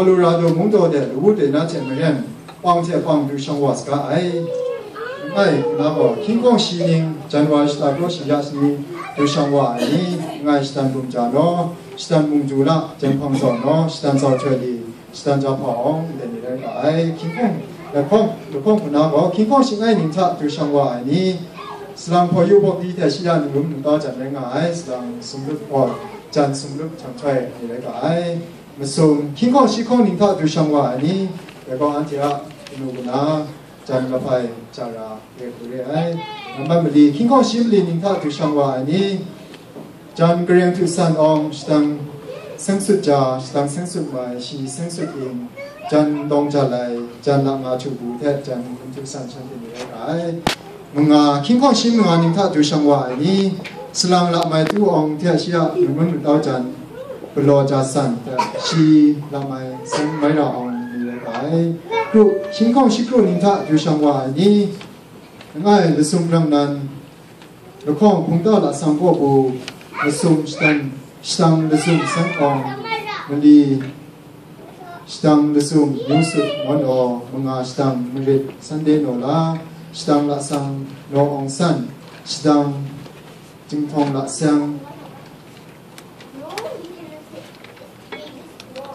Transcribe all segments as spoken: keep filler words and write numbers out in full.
Colorado mungdaw de lawu de na hte maren, pawng hte pawng du shang wa saga ai. Langai na gaw, hkying hkawng shi ning, January shata kraw shi ya shi ni du shang wa ai ni, langai shatan bum ja naw, shatan mung du la, jen hpang zawn naw, shatan zau htoi li, shatan ja hpa awng, ndai ni rai nga ai. Hkying hkawng, lahkawng, lahkawng hku na gaw, hkying hkawng shi ngai ning hta du shang wa ai ni, salang hpaw yu hpaw pyi hte shi ya ningrum ningtau jan rai nga ai, salang sumlut hpaw, jan sumlut hkyang htoi ni rai nga ai. Masum, hkying hkawng shi hkawng ning hta du shang wa ai ni, dai gaw anhte a kanu kana, jan lahpai, jara, re hku re ai. Nambat mali, hkying hkawng shi mali ning hta du shang wa ai ni, jan kareng htu san awng, shadang seng sut ja, shadang seng sut mai, shi seng sut ing, jan dawng ja lai, jan la nga htu bu hte jan htu san shanhte ni rai nga ai. Manga, hkying hkawng shi manga ning hta du shang wa ai ni, salang la mai tu awng hte shi a mangmun matau jan, galaw ja san hte shi la mai seng mai ra awng ni rai nga ai. Kru, hkying hkawng shi kru ning hta du shang wa ai ni, langai lasum rang nan, lahkawng hpungta lasang kaw bu, lasum shatan, shadang lasum seng awng, mali, shadang lasum, yu sut, ngawn aw, manga shadang, marit, Sunday naw la, shadang lasang, naw awng san, shadang, jinghpawng lasang,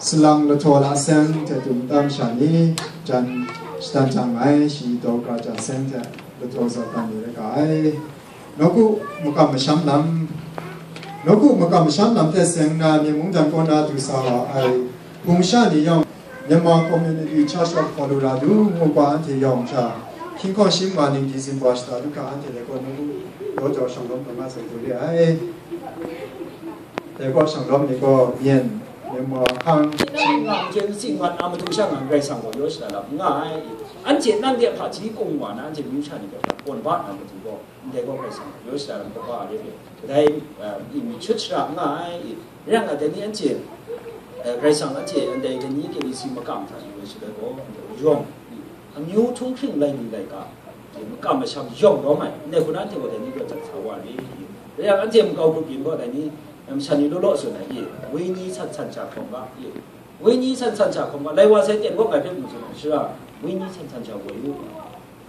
salang lahtaw lasang hte tum tam sha ni, jan shatan jang ai, shi daw kra ja seng hte lahtaw zaw dan ni rai ga ai. Nawku makam masham lam, nawku makam masham lam hte seng na, Myen mungdan kaw na du sa wa ai hpung sha ni yawng, Myanmar Community Church of Colorado ngu wa anhte yawng hta, hkying hkawng shi manga ning December shata du hkra anhte dai gaw nawku daw jau shanglawm taw nga sai du re ai. Dai gaw shanglawm ni gaw Myen, Myanmar, Hkang, Hkying nga, Myen, Hkying nga, a matu sha nga, Karai Kasang gaw yaw shada lam n nga ai. Anhte nang de hpaji kung wa na, anhte myu sha ni gaw, gawn ba na matu gaw, ndai gaw Karai Kasang yaw shada lam kaba a re hpe, kadai, eh, myit shut shara n nga ai. Rai nga, dai ni anhte, eh, Karai Kasang anhte ndai dai ni K B C makam hta yu ai shaloi gaw, yawng, amyu htunghkring lai lu laika, makam masham yawng lawm ai, ndai hku na anhte gaw dai ni gaw jan sa wa ai. Rai yang, anhte makau grup yin gaw dai ni, eh, masha ni law law tsun ai, i, wenyi san san sha hkawm ga, i, wenyi san san sha hkawm ga, lai wa sai ten gaw ngai hpe mu tsun ai, shara, wenyi san san sha woi u.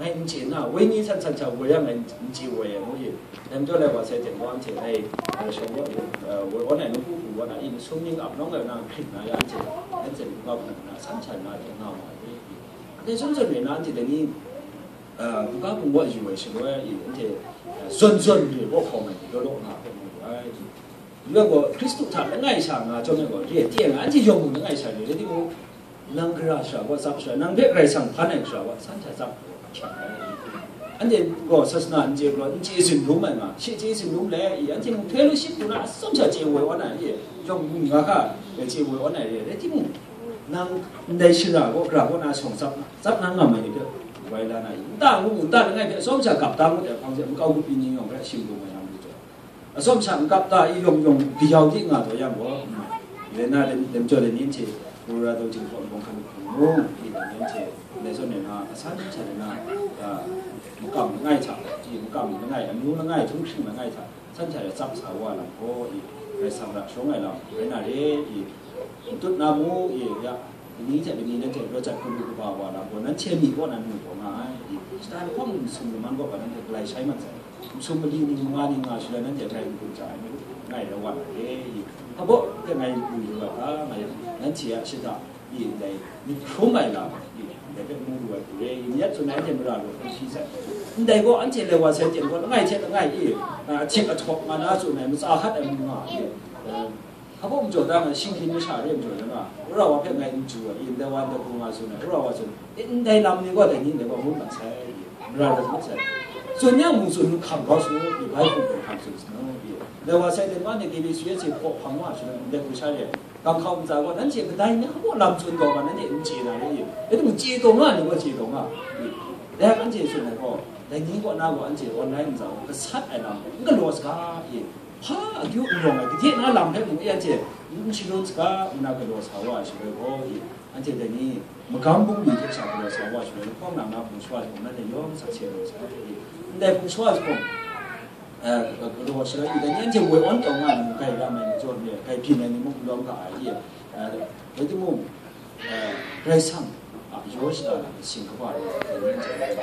Ngai n chye na, wenyi san san sha woi yang ngai n chye woi ai ngu i. Dai majaw lai wa sai ten gaw anhte ngai, eh, shawng gaw, eh, woi awn ai nawku hku gaw na, i, masum ning ap nawng ai na hkrit na ya anhte, anhte hkungga hku na san sha na hte nga wa ai. Anhte sun sun re na anhte dai ni, eh, hkungga hpung gaw yu ai shaloi, i, anhte, eh, zawn zawn re gaw hkawm ai ni law law nga hpe mu ai. Yawng gaw Hkristu hta langai sha nga chyawm ai gaw, re teng anhte yawng mung langai sha re, rai timung, nang gara shara gaw tsap shara, nang hpe Karai Kasang hpan ai shara gaw san hta tsap hkyak ai. Anhte gaw sasana n chye galaw, n chye sinlum ai nga, shi chye sinlum le, i, anhte mung fellowship hku na atsawm sha chye woi awn ai, i, yawng mung nga hka, chye woi awn ai re, rai timung, nang ndai shara gaw gara kaw na shawng tsap, tsap na ngam ai ni hpe woi la na, i, nta ngu mu, nta langai hpe atsawm sha gap da ngut ai hpang hte, makau grup yin ni yawng hpe shim lu ai lam lu jaw. Atsawm sha n kap ta i yawng yawng kayau di nga taw yang gaw, rai na, dai majaw dai ni hte, Colorado Jinghpaw Bawng hkan hpung mung, i dai ni hte, dai zawn rai na, asan sha rai na, a, makam langai hta, i makam langai, amyu langai, htunghkring langai hta, san hta rai tsap sa wa lam gaw, i, Karai Kasang ra sharawng ai lam rai na re, i, n tut na mu, i, ya, Kani hte kani nanhte rawt jat hkrum lu kaba wa lam gaw, nanhte myi kaw na nu taw nga ai. I, shata lahkawng masum laman kaw ga nanhte galai shai mat sai. Masum mali ning manga ning nga shaloi nanhte grai n gun ja ai, ngai rai wa na re. I, hpa baw hte ngai lu yu ai ga, nga yang, nanhte a shata, i, ndai myit hkrum ai lam, i, ndai hpe mu lu ai hku re. I, myit tsun ai anhte mara lu hkrum shi sai. Ndai gaw anhte lai wa sai ten gaw, langai hte langai, i, a, ahtik ahtawk nga na tsun ai, matsa hkat ai mu nga, i, a, Hpa baw majaw da nga, shingkyin masha re majaw da nga, wora wa hpe ngai n ju ai, i, ndai wa ndai hpung nga tsun ai, wora wa tsun, i, ndai lam ni gaw dai ni ndai gaw ngu mat sai, i, mara rawt mat sai. Tsun yang mung tsun hkam kau su, i, bai hkum hkam tsun sa nu, i, ndai wa sai ten wa ni K B C S hpaw hpang wa shaloi, ndai hku sha re, gam hkau ntsa gaw, nanhte kadai ni hpa baw lam tsun taw ga, nanhte n chye na re, i, rai timung, chye taw nga ni gaw chye taw nga, i, dai anhte tsun ai gaw, dai ni kaw na gaw anhte online ntsa gaw, gasat ai lam gaw, n galaw saga, i, Hpa akyu n rawng ai, gade na lam hpe mung e anhte n shalun saga, nna galaw sa wa ai shaloi gaw, i, anhte dai ni magam bungli hte sha galaw sa wa ai shaloi, lahkawng na na hpung shawa hte mung nanhte yawng sakse lu sai, i, ndai hpung shawa hpung, eh, galaw shaloi, i, dai ni anhte woi awn taw nga ai mung, grai ram ai ni, jaw ni, grai byin ai ni mung n lawm ga ai, i, eh, rai timung, Karai Kasang a yaw shada na masing kaba ni, Karai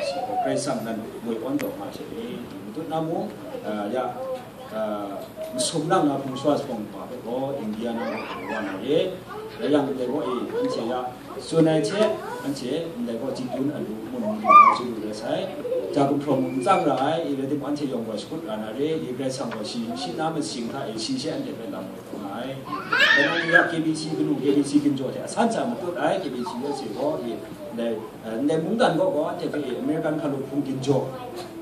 Kasang nan woi awn taw nga hte e, matut na mung, ya, masum lang na hpung shawa hpawng hpa hpe gaw India na wa na re, rai yang ndai gaw e, anhte ya tsun ai hte, anhte ndai gaw chyeju alu mun mu na chyeju rai sai, ja gumhpraw mung n tsang ra ai, i rai timung, anhte yawng gaw shakut ra na re, i Karai Kasang gaw shi, shi na masing hta e, shi she anhte hpe lam woi taw nga ai. Kanan ya K B C kanu, K B C ginjaw hte asan cha matut ai, K B C U S A gaw i ndai, eh, ndai mungdan gaw gaw anhte hpe i American hkalup hpung ginjaw,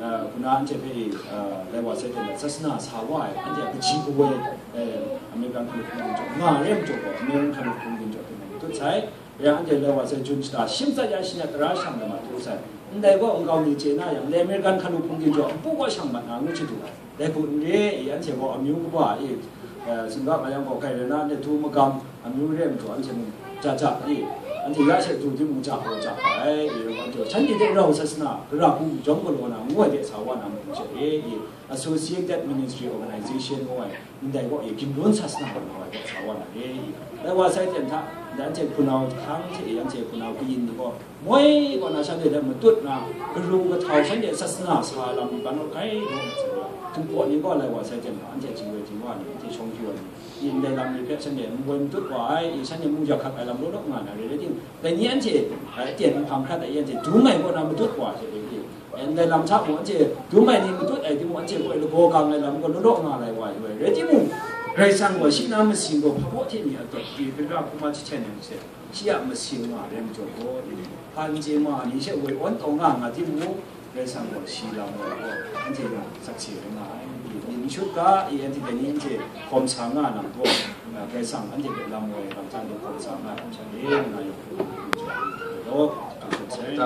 eh, kuna anhte hpe i, eh, lai wa sai hte sasana sa wa ai, anhte a kaji kawoi, eh, American hkalup hpung ginjaw nga re majaw gaw, American hkalup hpung ginjaw hte matut sai. Ya anhte lai wa sai Jun shata shim tsat ya shi na tara shang lama tu sai. Ndai gaw nkau mi chye na yang, ndai American hkalup hpung ginjaw npu gaw shang mat na ngu chyeju ai. Dai hku n re i, anhte gaw amyu kaba i, eh, singga nga yang gaw, hkai rai na, nehtu magam amyu re ai majaw, anhte mung ja ja i, anhte ya she du timung ja gaw ja hpa ai i, anhte shanhte hte rau sasana, gara hku jawm galaw na, ngu ai de sa wa na mung she e i, Associated Ministry Organization ngu ai, ndai gaw i, Ginlun sasana gaw ai gaw sa wa na re i, dai wa sai ten hta, ndai anhte hpunau hkang hte i, anhte hpunau kayin ni gaw, moi kaw na shanhte hte matut na, karu kahtau shanhte sasana sa ai lam ni ban rawt hkai rawt ai hte, hkungkaw ni gaw lai wa sai ten hta, anhte jingwoi jingwa ni, anhte shawng hkyu ai ni, i ndai lam ni hpe shanhte n woi matut wa ai, i shanhte mung yak hkak ai lam law law nga na re, rai timung, dai ni anhte, eh, aten nhpang hkrat ai anhte dum ai kaw na matut wa hte, i, eh, ndai lam hta mung anhte dum ai ni matut ai timung, anhte gaw lagaw gang ai lam gaw law law nga lai wa ai, rai timung, Karai Kasang gaw shi na masing gaw hpa hpaw hte mi a dawt, i, hkra hkuma jahten ai hte, shi a masing nga ai majaw gaw, hpa n chye ma ni she woi awn taw nga nga timung, Karai Kasang gaw shi lam woi gaw, anhte gaw sakse rai nga ai. Myit n shut ga, i, anhte dai ni anhte hkawm sa nga nang gaw, Karai Kasang anhte hpe lam woi lam hta de hkawm sa nga lam sha e, nga yawng hkrum hkrum jaw ai law, hkam hkam sai.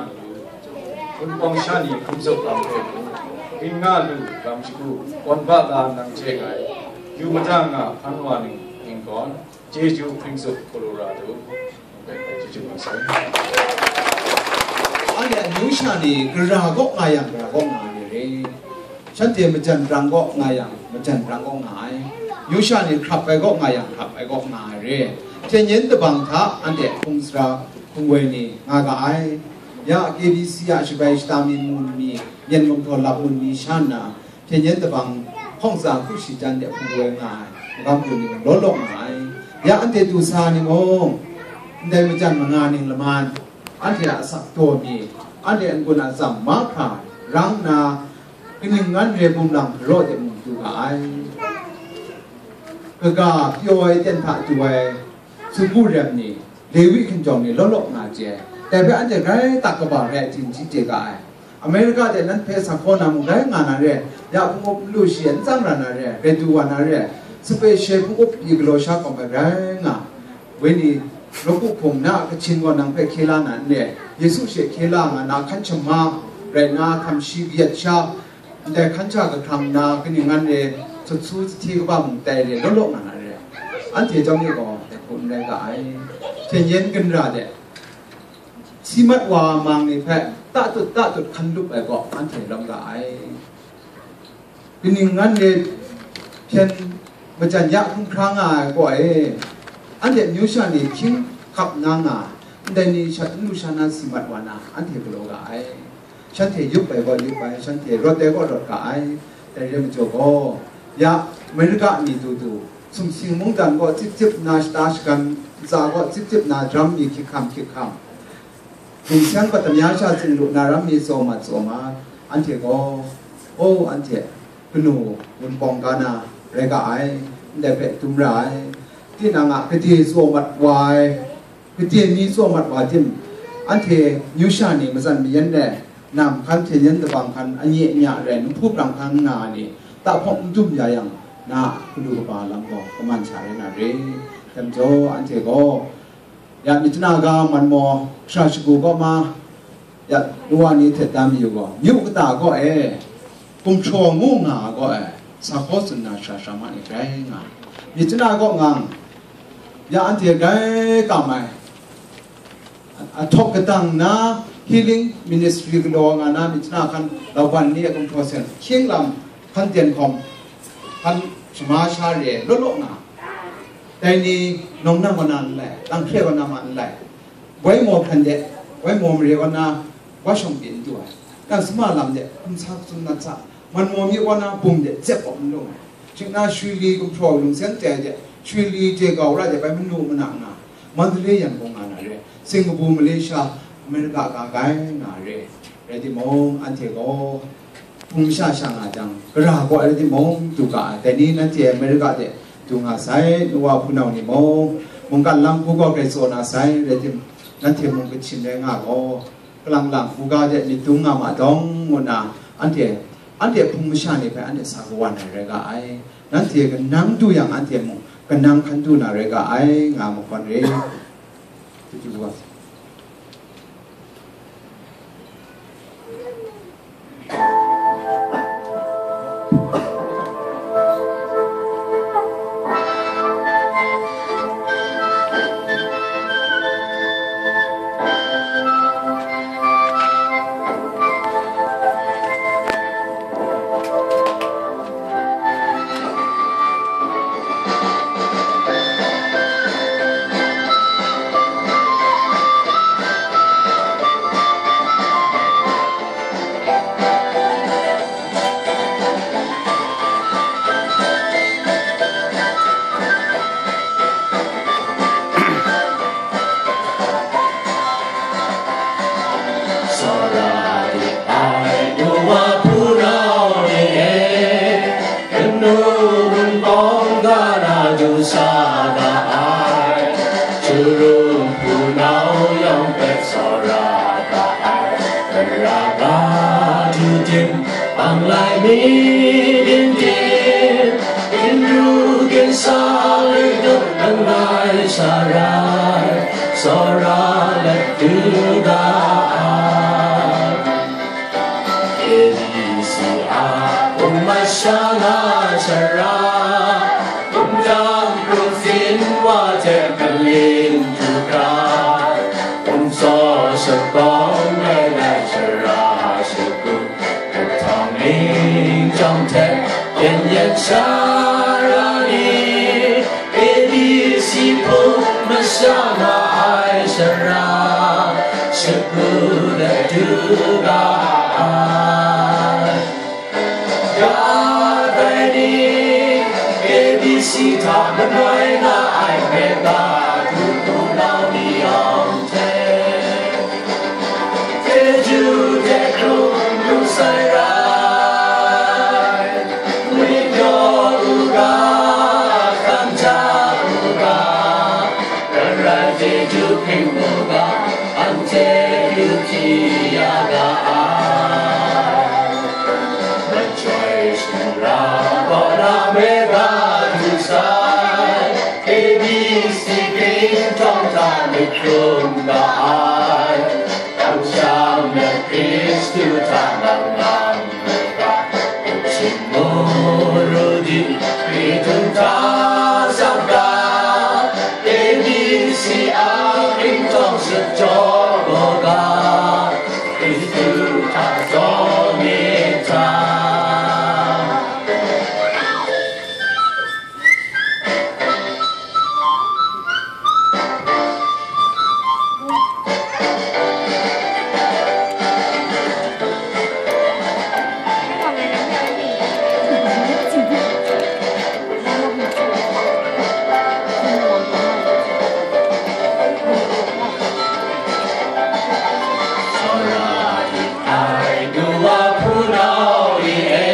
Wunpawng sha ni hkum zaw lam hpe mung, kin nga lu lam shagu, gawn ba ga nang chye ai, yu mada nga hpan wa ning ning gawn, Jeju Hpring Tsup, Colorado. Jeju wa sai. Anhte amyu sha ni gara gaw nga yang, gara gaw nga ai re. Shanhte majan brang gaw nga yang, majan brang gaw nga ai. Amyu sha ni hkrap ai gaw nga yang, hkrap ai gaw nga ai re. Hpyen yen dabang hta anhte hpung sara hpung woi ni nga ga ai. Ya K B C a shabai shata mi mun mi, myen gumhpraw lap mun mi sha nna, hpyen yen dabang hkawng tsa hku shi jan de hpung woi nga ai, magam gun ni mung law law nga ai. Ya anhte du sa ni mung, ndai majan manga ning laman, anhte a asak daw mi, anhte n-gun atsam mahkra rang nna, kaning ngan re bum lang hkaraw de mung du ga ai. Kaga pyaw ai ten hta du ai, Subu rem ni, Lewi hkinjawng ni law law nga chye ai. Dai hpe anhte grai tak kaba rai ai hte n chye ga ai. Amerika de nan hpe sa hkaw na mung rai nga na re, ya hpung up n lu shi n tsang ra na re, rai du wa na re, sape she hpung up pyi galaw sha hkawm ai rai nga. Wenyi, Rawku hpung na a kachin gaw nang hpe hkye la na n re, Yesu she hkye la nga na hkan shama rai na, hkam shi kayat sha, ndai hkan sha kahkrang nna, kaning ngan re, sut su sahti kaba mung tai re, law law nga na re. Anhte chyawm ni gaw, dai hku n rai ga ai. Hpyen yen ginra de, si mat wa mang ni hpe, tatut tatut hkan lup ai gaw, anhte lawm ga ai. Kaning ngan re, hpyen majan ya hkrum hkra nga ai gaw e, anhte amyu sha ni hkying hkap na nga, ndai ni shat n lu sha na si mat wa na, anhte galaw ga ai. Shanhte yup ai gaw yup ai, shanhte rawt ai gaw rawt ga ai. Dai re majaw gaw, ya, Amerika mi du du, sumsing mungdan gaw cip cip nna shata shagan, ntsa gaw cip cip nna dram mi hkyik hkam hkyik hkam, ginsang pat tamya sha tsing lu nna ram mi tsaw mat tsaw mat, anhte gaw, o, anhte kanu Wunpawng ga na rai ga ai, ndai hpe dum ra ai. Tinang a gade tsaw mat wa ai, Kade mi tsaw mat wa tim, anhte amyu sha ni matsan mayan e, nam hkan hpyen yen dabang hkan, anye anya rai, nhpu brang hkan nga ai ni, tahpawng n dum ya yang, na a galu kaba lam gaw kaman sha rai na re. Dai majaw, anhte gaw, ya myit chana ga man maw, sara shagu kaw ma, ya, nu wa ni htet da mayu gaw, myu kata gaw e, gumhpraw ngu nga ai gaw e, sa hkaw tsun na sara sara ma ni grai nga ai. Myit chana gaw ngang, ya anhte grai kam ai, a htawk kadang na healing ministry galaw nga na myit chana hkan, lauban ni a gumhpraw sen, hkying lam hkan ten hkawm, hkan shama sha re law law nga, dai ni nawng na kaw na n lai, tanghkre kaw na ma n lai, Wai maw hpran de, wai maw mare wa na, wa shawng pyi n du ai. Nang sama lam de, hkum sa kacum nat sa, man maw mi wa na, bum de, zep awk n lung ai. Shing na shwi li gumhpraw lungsen teng de, shwi li je gau ra de, bai manu mana nga, Mandalay yan gaw nga na re, Singapore, Malaysia, America ga gai nga re. Rai timung, anhte gaw hpung masha sha nga jang, gara gaw rai timung, du ga ai. Dai ni nanhte America de du nga sai, nu wa hpunau ni mung, mungkan lam hku gaw grai tsaw na sai, rai tim, nanhte mung kachyin rai nga gaw, kalang lang hku ga de myit dum nga ma dawng, ngu nna, anhte, anhte hpung masha ni hpe anhte sa kawan ai rai ga ai. Nanhte kanang du yang, anhte mung kanang hkan du na rai ga ai, nga mahkawn re. Sara di ai nu wa hpunau ni e, kanu wunpawng ga na du sa ga ai, Jurung hpunau yawng hpe sara ga ai, tara ga du tim, bang lai mi din din, ginru ginsa, rai tup langai sa rai, sara let du ga ai. K B C a hpung masha nga sara, hpung jang hpung sin wa hte maling du ga, hpung tsaw shakawng rai ai sara shagu, kahtawng ning chyawm hte yan yan sara ni, A B C hpung masha nga ai sara, shagu let du ga ai. Ya dai ni, A B C hta manoi nga ai hpe ga du hpunau ni yawng hte, Jeju hte hkrum lu sai rai, ngwipyaw u ga, hkam ja u ga, rai rai chyeju hpring u ga, anhte yu hpyi ya ga ai. Machyoi shingra kaw na me ga du sai, A B C kingtawng hta myit hkrum ga ai, kamsham let Hkristu hta nang nang hkrup ga, Hpung shingmung ru di, Hkristu hta tsap ga, A B C a kingtawng shut jaw gaw ga, Hkristu hta zaw myit hta. Ai, nu wa hpunau ni e,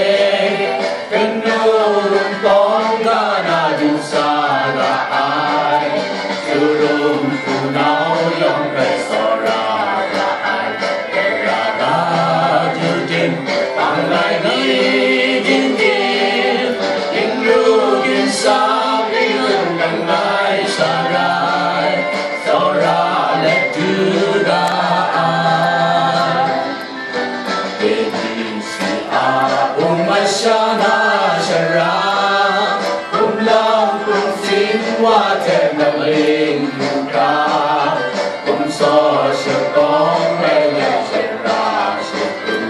kanu wunpawng ga na du sa ga ai, Jurung hpunau yawng hpe tsawra ga ai, tara ga du tim, bang lai ni din din, ginru ginsa, ginlung langai sa rai, tsawra let du ga ai. K B C a hpung masha na sara, hpung lam hpung sin wa hte nang ling lu hkra, hpung tsaw shakawng rai ai sara, shakun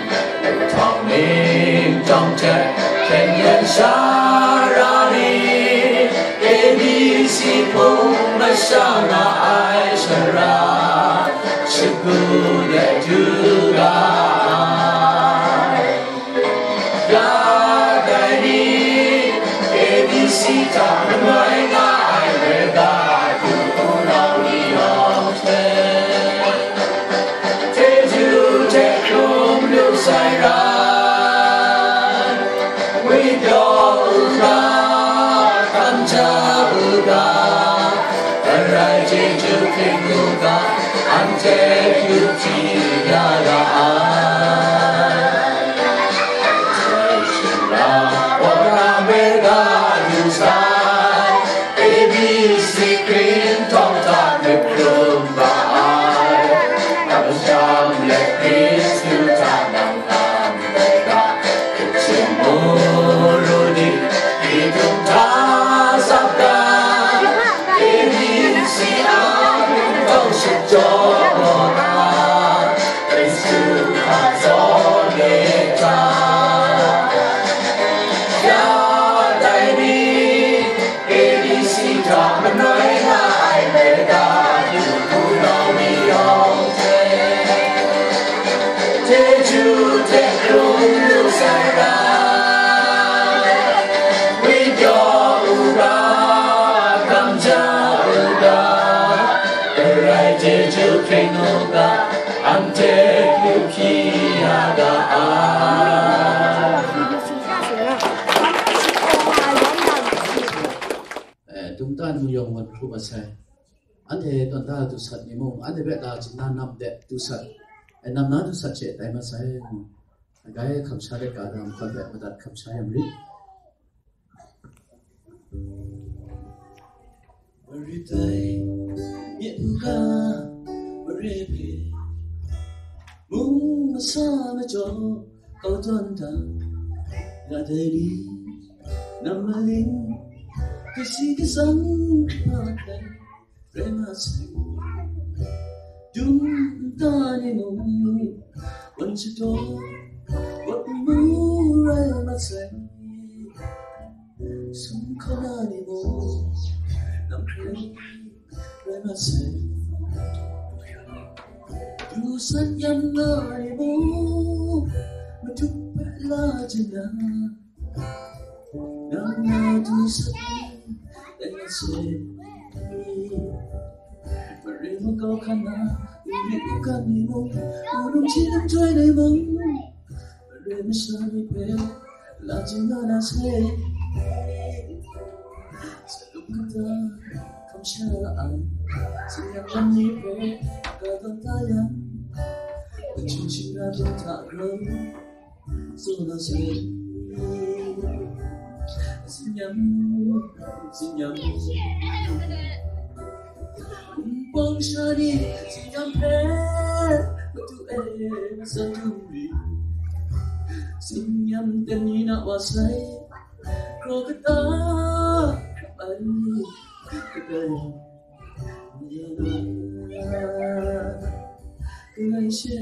htawng ning chyawm hte hkyen yen sara ni, A B C hpung masha na ai sara, Let you die. Ya dai ni, A B C hta manoi nga ai, Merga du hpunau ni yawng hte, Teju hte hkrum lu sai ra, ngwi pyaw u ga, hkam ja u ga, arai chyeju hpring u ga, anhte kyu hpyi ya ga ai. Shing la, ora Merga du sai, A B C hkring htawng hta hkrit hkrum ga ai. Abraham let Hkristu hta nang a Merga hkrit hpyi mu ru di, hkritung hta sap ga, A B C a hkrit htawng shut jaw gaw na, Hkristu hta zawn e hta, ya dai ni, A B C hta manoi nga ai, Merga du hpunau ni yawng hte, Teju hte hkrum lu sai ra, ngwi pyaw u ga, hkam ja u ga, arai chyeju hpring u ga, anhte kyu hpyi ya ga ai. Eh, Tungtan mung yawng wan hkru mat sai. Anhte tawn da dusat ni mung, anhte hpe la chye nna nam de dusat, eh, nam na dusat she tai mat sai. Agai hkam sha let ga da, hkam hpe madat hkam sha yang rit. Marit dai, mye hpu ga, mare hpe, mung masa majaw, kau tawn da, ya dai ni, nam maling, kasi kasang hpa hpe, rai nga sai. Dum nta ni mung, wan shadaw, wat nmu rai mat sai. Sum hkauna ni mung, nam hkrai rai mat sai. Dusat yan nga ni mung, matup hpe la chye nna, nang na dusat ni, rai mat sai. Mare makau hkan na, uri u gan ni mung, wunung hti nang joi ni mung, mare masha ni hpe, la chye nga na sai. Salum kata, hkam sha ai, tsin-yam lam ni hpe, ka tawn da yang, kachung shingran hta grau, tsun na sai. Tsin-yam, tsin-yam. Npawng sha ni tsin-yam hpe, madu e, masa dum ri. Tsin-yam ten ni na wa sai, kraw kata, hkrap ai, kadai, ya na, kadai she,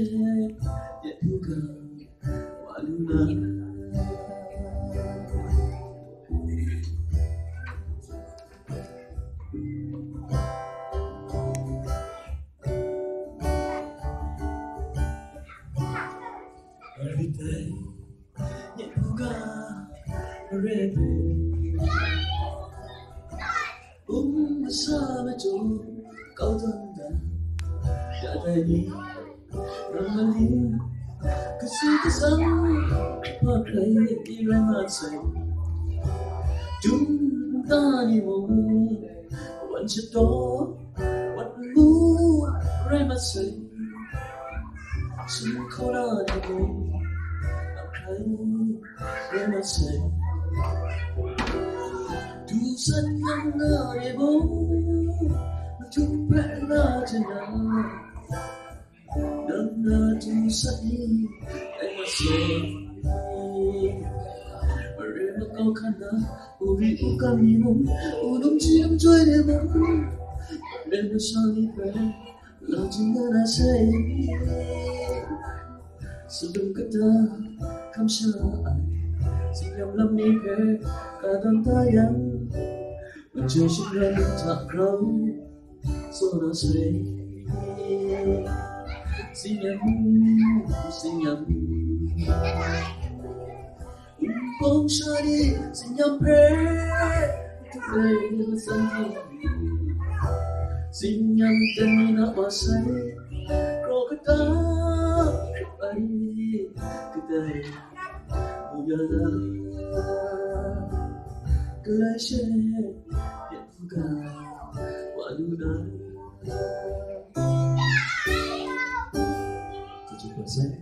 ya du ga. Wa lu na. Every day, ya du ga, every day. Um, masa majaw, kau tawn da, ya dai ni, ram maling, kasi kasang, hpa hkrai, i rai mat sai. Dum nta ni mung, wan shadaw, wat nmu, rai mat sai. Sum hkauna ni mung, a hkrai, rai mat sai. Dusat yang nga e mung, matup hpe na chye na, nang na dusat ni, rai mat sai. Mare makau hkan na, uri u gan ni mung, wunung hti nang joi ni mung, mare masha ni hpe, la chye nga na sai. Salum kata, hkam sha ai, tsin-yam lam ni hpe, ka tawn da yang, majoi shingran hta grau, tsun na sai. Singnyam, singnyam. Kong shani singnyam pe. Kong shani singnyam pe na masai. Kro kata, kro ai, kata ai. Muyala, kalai she, ya kuka, waluna. Tujuh persen.